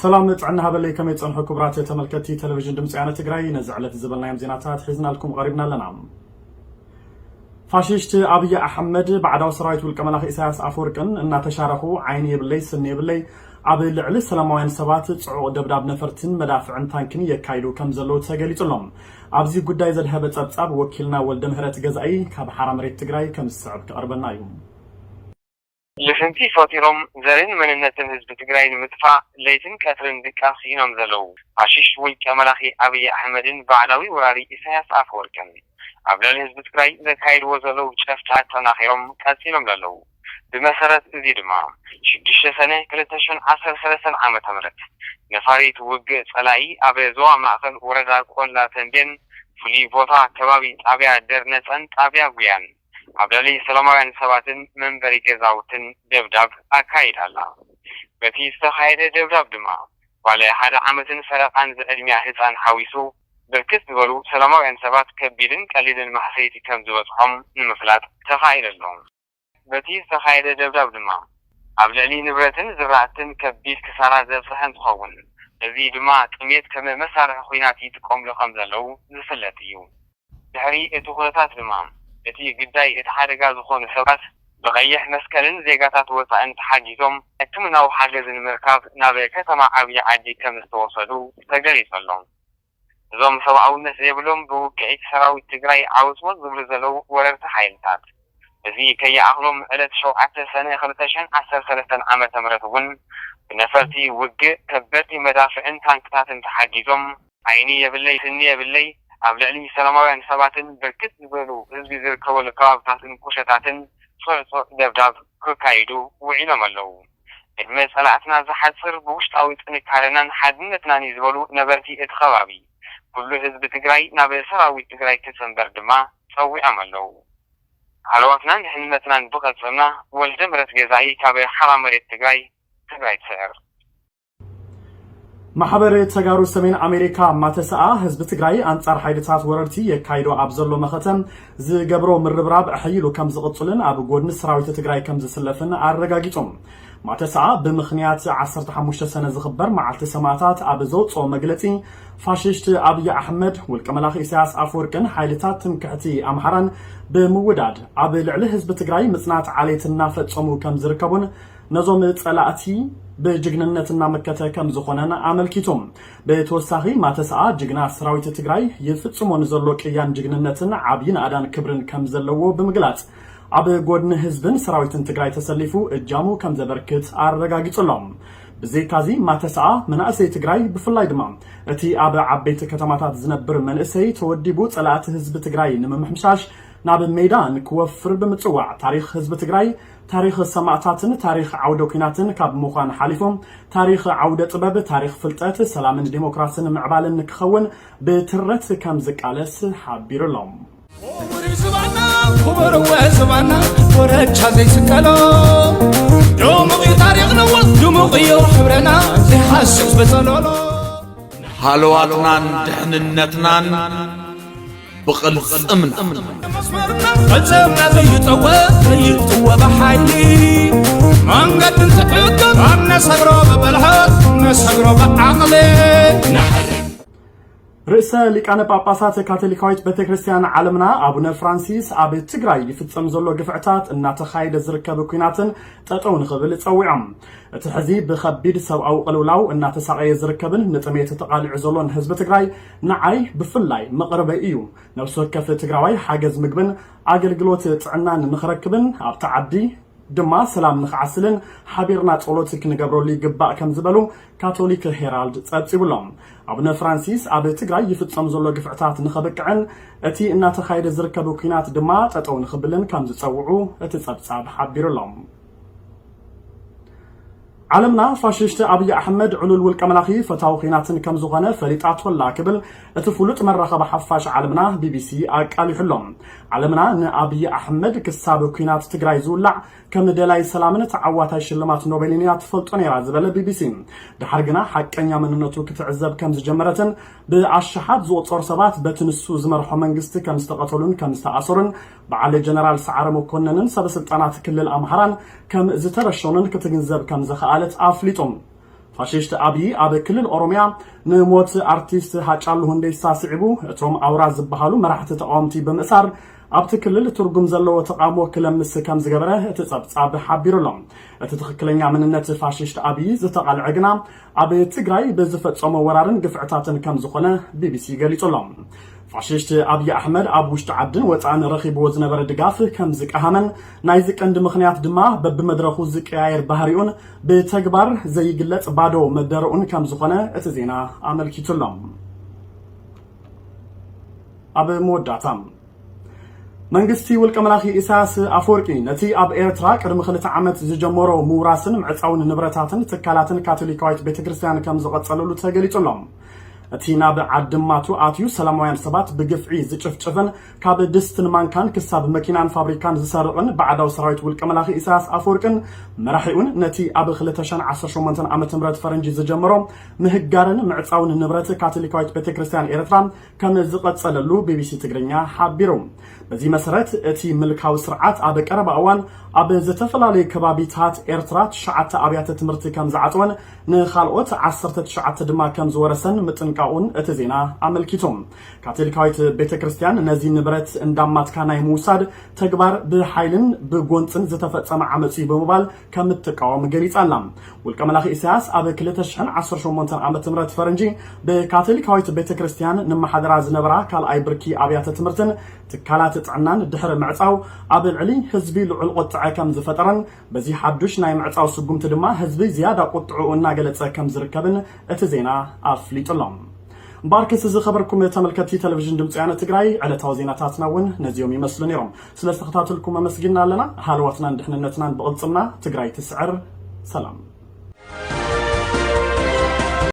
ሰላም ጥዕና ሃበለይ፣ ከመይ ጸንሑ ክቡራት ተመልከትቲ ቴሌቪዥን ድምፂ ወያነ ትግራይ? ነዚ ዕለት ዝበልናዮም ዜናታት ሒዝናልኩም ቀሪብና ኣለና። ፋሽስት ኣብይ ኣሕመድ ባዕዳዊ ሰራዊት ውልቀ መላኺ ኢሳያስ ኣፈወርቅን እናተሻረኹ ዓይኒ የብለይ ስኒ የብለይ ኣብ ልዕሊ ሰላማውያን ሰባት ጽዑቕ ደብዳብ ነፈርትን መዳፍዕን ታንክን የካይዱ ከም ዘለዉ ተገሊጹ ኣሎ። ኣብዚ ጉዳይ ዘድሃበ ጸብጻብ ወኪልና ወልደ ምህረት ገዛኢ ካብ ሓራ መሬት ትግራይ ከም ዝስዕብ ክቐርበና እዩ። ልፍንቲ ፈጢሮም ዘርን መንነትን ህዝቢ ትግራይ ንምጥፋእ ለይትን ቀትርን ድቃስ ስኢኖም ዘለዉ ፋሽስት ውልቀ መላኺ ኣብይ ኣሕመድን ባዕዳዊ ወራሪ ኢሳያስ ኣፈወርቅን ኣብ ልዕሊ ህዝቢ ትግራይ ዘካይድዎ ዘለዉ ጨፍጫፍ ኣጠናኺሮም ቀፂሎም ዘለዉ። ብመሰረት እዚ ድማ ሽዱሽተ ሰነ ክልተ ሽሕን ዓሰርተ ሰለስተን ዓመተ ምህረት ነፋሪት ውግእ ፀላኢ ኣብ ዞባ ማእኸል ወረዳ ቆላ ተንቤን ፍሉይ ቦታ ከባቢ ጣብያ ደርነፀን ጣብያ ጉያን ኣብ ልዕሊ ሰላማውያን ሰባትን መንበሪ ገዛውትን ደብዳብ ኣካይዳ ኣላ። በቲ ዝተኻየደ ደብዳብ ድማ ጓል ሓደ ዓመትን ፈረቓን ዝዕድሚያ ህፃን ሓዊሱ ብርክት ዝበሉ ሰላማውያን ሰባት ከቢድን ቀሊልን ማህሰይቲ ከም ዝበፅሖም ንምፍላጥ ተኻኢሉ ኣሎ። በቲ ዝተኻየደ ደብዳብ ድማ ኣብ ልዕሊ ንብረትን ዝራእትን ከቢድ ክሳራ ዘብፅሐ እንትኸውን፣ እዚ ድማ ጥሜት ከም መሳርሒ ኹናት ይጥቀምሉ ከም ዘለዉ ዝፍለጥ እዩ። ድሕሪ እቲ ኩነታት ድማ እቲ ግዳይ እቲ ሓደጋ ዝኾኑ ሰባት ብቐይሕ መስቀልን ዜጋታት ወፃእን ተሓጊዞም ሕክምናዊ ሓገዝ ንምርካብ ናብ ከተማ ዓብዪ ዓዲ ከም ዝተወሰዱ ተገሊፁ ኣሎ። እዞም ሰብኣውነት ዘይብሎም ብውግዒ ሰራዊት ትግራይ ዓወፅወፅ ዝብሉ ዘለዉ ወረርቲ ሓይልታት እዚ ከይኣኽሎም ዕለት ሸውዓተ ሰነ ክልተ ሽሕን ዓሰርተ ሰለስተን ዓመተ ምህረት እውን ብነፈርቲ ውግእ ከበድቲ መዳፍዕን ታንክታትን ተሓጊዞም ዓይኒ የብለይ ስኒ የብለይ ኣብ ልዕሊ ሰላማውያን ሰባትን ብርክት ዝበሉ ህዝቢ ዝርከበሉ ከባብታትን ቁሸታትን ፅዕፁዕ ደብዳብ ክካይዱ ውዒሎም ኣለዉ። ዕድመ ፀላእትና ዝሓፅር ብውሽጣዊ ጥንካረናን ሓድነትናን እዩ ዝበሉ ነበርቲ እቲ ከባቢ ኩሉ ህዝቢ ትግራይ ናብ ሰራዊት ትግራይ ክፅንበር ድማ ፀዊዖም ኣለዉ። ሃለዋትናን ድሕንነትናን ብቐፅልና ወልደ ምረት ገዛኢ ካብ ሓራ መሬት ትግራይ ትግራይ ትስዕር። ማሕበር ተጋሩ ሰሜን ኣሜሪካ ማተሰኣ ህዝቢ ትግራይ ኣንጻር ሓይልታት ወረርቲ የካይዶ ኣብ ዘሎ መኸተ ዝገብሮ ምርብራብ ኣሐይሉ ከም ዝቕጽልን ኣብ ጎድኒ ሰራዊት ትግራይ ከም ዝስለፍን ኣረጋጊጹ። ማተሰኣ ብምኽንያት ዓሰርተ ሓሙሽተ ሰነ ዝኽበር መዓልቲ ሰማእታት ኣብ ዘውፅኦ መግለጺ ፋሽስት ኣብይ ኣሕመድ ውልቀ መላኺ ኢሳያስ ኣፈወርቅን ሓይልታት ትምክሕቲ ኣምሓራን ብምውዳድ ኣብ ልዕሊ ህዝቢ ትግራይ ምጽናት ዓሌት እናፈጸሙ ከም ዝርከቡን ነዞም ጸላእቲ ብጅግንነት እናመከተ ከም ዝኾነን ኣመልኪቱ። ብተወሳኺ ማተሰኣ ጅግና ሰራዊት ትግራይ ይፍጽሞ ንዘሎ ቅያን ጅግንነትን ዓብዪ ናእዳን ክብርን ከም ዘለዎ ብምግላጽ ኣብ ጎድኒ ህዝብን ሰራዊትን ትግራይ ተሰሊፉ እጃሙ ከም ዘበርክት ኣረጋጊጹ ኣሎ። ብዘይካዚ ማተሰኣ መናእሰይ ትግራይ ብፍላይ ድማ እቲ ኣብ ዓበይቲ ከተማታት ዝነብር መንእሰይ ተወዲቡ ጸላእቲ ህዝቢ ትግራይ ንምምሕምሻሽ ናብ ሜዳ ንክወፍር ብምጽዋዕ ታሪኽ ህዝቢ ትግራይ ታሪኽ ሰማእታትን ታሪኽ ዓውደ ኲናትን ካብ ምዃን ሓሊፉ ታሪኽ ዓውደ ጥበብ፣ ታሪኽ ፍልጠት፣ ሰላምን ዲሞክራስን ምዕባልን ንክኸውን ብትረት ከም ዝቃለስ ሓቢሩ ኣሎ። ክቡር እዩ ዝባና ክቡር እወ ዝባና ኮረቻ ዘይስቀሎ ድሙቕ እዩ ታሪኽና እወ ድሙቕ እዩ ሕብረና ዘይሓስስ ብጸሎሎ ሃለዋትናን ድሕንነትናን ብቕልጽምና መስመርና ፈጸምና ዘይጠወ ዘይጥወ ብሓይሊ መንገዲ እንትዕቅብ ኣብ ነሰግሮ ብብልሓት ነሰግሮ ብዓቕሊ ርእሰ ሊቃነ ጳጳሳት ካቶሊካዊት ቤተ ክርስቲያን ዓለምና ኣቡነ ፍራንሲስ ኣብ ትግራይ ይፍጸም ዘሎ ግፍዕታት እናተኻየደ ዝርከብ ኲናትን ጠጠው ንኽብል ጸዊዖም። እቲ ሕዚ ብኸቢድ ሰብኣዊ ቅልውላው እናተሳቐየ ዝርከብን ንጥሜት ተቓሊዑ ዘሎን ህዝቢ ትግራይ ንዓይ ብፍላይ መቕረበይ እዩ። ነፍሲ ወከፍ ትግራዋይ ሓገዝ ምግብን ኣገልግሎት ጥዕናን ንኽረክብን ኣብቲ ዓዲ ድማ ሰላም ንኽዓስልን ሓቢርና ጸሎት ክንገብረሉ ይግባእ ከም ዝበሉ ካቶሊክ ሄራልድ ጸብጺቡሎም። ኣቡነ ፍራንሲስ ኣብ ትግራይ ይፍጸም ዘሎ ግፍዕታት ንኸብቅዕን እቲ እናተኻየደ ዝርከብ ኲናት ድማ ጠጠው ንኽብልን ከም ዝጸውዑ እቲ ጸብጻብ ሓቢሩሎም። ዓለምና ፋሽስት ኣብይ ኣሕመድ ዕሉል ውልቀ መላኺ ፈታዊ ኲናትን ከም ዝኾነ ፈሊጣቶ ኣላ ክብል እቲ ፍሉጥ መራኸቢ ሓፋሽ ዓለምና ቢቢሲ ኣቃሊሑሎም። ዓለምና ንኣብይ ኣሕመድ ክሳብ ኲናት ትግራይ ዝውላዕ ከም ደላይ ሰላምን ተዓዋታይ ሽልማት ኖቤልን እያ ትፈልጦ ነይራ ዝበለ ቢቢሲ፣ ደሓር ግና ሓቀኛ መንነቱ ክትዕዘብ ከም ዝጀመረትን ብኣሽሓት ዝቑጸሩ ሰባት በቲ ንሱ ዝመርሖ መንግስቲ ከም ዝተቐተሉን ከም ዝተኣሰሩን በዓል ጀነራል ሰዓረ መኮነንን ሰበስልጣናት ክልል ኣምሓራን ከም ዝተረሸኑን ክትግንዘብ ከም ዝኸኣለት ኣፍሊጡ። ፋሽስት ኣብይ ኣብ ክልል ኦሮሚያ ንሞት ኣርቲስት ሃጫሉ ሁንዴሳ ስዒቡ፣ እቶም ኣውራ ዝበሃሉ መራሕቲ ተቃወምቲ ብምእሳር ኣብቲ ክልል ትርጉም ዘለዎ ተቃውሞ ክለምስ ከም ዝገበረ እቲ ጸብጻብ ሓቢሩ ኣሎ። እቲ ትኽክለኛ መንነት ፋሽስት ኣብይ ዝተቓልዐ ግና ኣብ ትግራይ ብዝፈጸሞ ወራርን ግፍዕታትን ከም ዝኾነ ቢቢሲ ገሊጹ ኣሎ። ፋሽስት ኣብይ ኣሕመድ ኣብ ውሽጢ ዓድን ወፃእን ረኺብዎ ዝነበረ ድጋፍ ከም ዝቀሃመን፣ ናይዚ ቀንዲ ምኽንያት ድማ በብመድረኹ ዝቀያየር ባህሪኡን ብተግባር ዘይግለጽ ባዶ መደረኡን ከም ዝኾነ እቲ ዜና ኣመልኪቱ ኣሎ። ኣብ መወዳእታ፣ መንግስቲ ውልቀ መላኺ ኢሳያስ ኣፈወርቂ ነቲ ኣብ ኤርትራ ቅድሚ ክልተ ዓመት ዝጀመሮ ምውራስን ምዕጻውን ንብረታትን ትካላትን ካቶሊካዊት ቤተክርስትያን ከም ዝቐጸለሉ ተገሊጹ ኣሎ። እቲ ናብ ዓዲ ማቱ ኣትዩ ሰላማውያን ሰባት ብግፍዒ ዝጭፍጭፍን ካብ ድስትን ማንካን ክሳብ መኪናን ፋብሪካን ዝሰርቕን ባዕዳዊ ሰራዊት ውልቀ መላኺ ኢሳያስ ኣፈወርቅን መራሒኡን ነቲ ኣብ ክልተ ሽሕን ዓሰርተ ሸሞንተን ዓመተ ምህረት ፈረንጂ ዝጀመሮ ምህጋርን ምዕጻውን ንብረት ካቶሊካዊት ቤተክርስትያን ኤርትራ ከም ዝቐጸለሉ ቢቢሲ ትግርኛ ሓቢሩ። በዚ መሰረት፣ እቲ ምልካዊ ስርዓት ኣብ ቀረባ እዋን ኣብ ዝተፈላለዩ ከባቢታት ኤርትራ ትሽዓተ ኣብያተ ትምህርቲ ከም ዝዓጸወን ንኻልኦት ዓሰርተ ትሽዓተ ድማ ከም ዝወረሰን ምጥንቃቑን እቲ ዜና ኣመልኪቱ። ካቶሊካዊት ቤተ ክርስቲያን ነዚ ንብረት እንዳማትካ ናይ ምውሳድ ተግባር ብሓይልን ብጎንጽን ዝተፈጸመ ዓመጽ እዩ ብምባል ከም እትቃወም ገሊጻ ኣላ። ውልቀ መላኺ ኢሳያስ ኣብ ክልተ ሽሕን ዓሰርተ ሸሞንተን ዓመተ ምህረት ፈረንጂ ብካቶሊካዊት ቤተ ክርስቲያን ንመሓደራ ዝነበራ ካልኣይ ብርኪ ኣብያተ ትምህርትን ትካላት ጥዕናን ድሕሪ ምዕጻው፣ ኣብ ልዕሊ ህዝቢ ልዑል ቁጥዐ ከም ዝፈጠረን፣ በዚ ሓዱሽ ናይ ምዕጻው ስጉምቲ ድማ ህዝቢ ዝያዳ ቁጥዕኡ እናገለጸ ከም ዝርከብን እቲ ዜና ኣፍሊጡ ኣሎ። እምበኣርከስ ዝኸበርኩም ተመልከትቲ ቴሌቪዥን ድምፂ ወያነ ትግራይ፣ ዕለታዊ ዜናታትና እውን ነዚኦም ይመስሉ ነይሮም። ስለ ዝተኸታተልኩም ኣመስጊንና ኣለና። ሃለዋትናን ድሕንነትናን ብቕልፅምና። ትግራይ ትስዕር። ሰላም።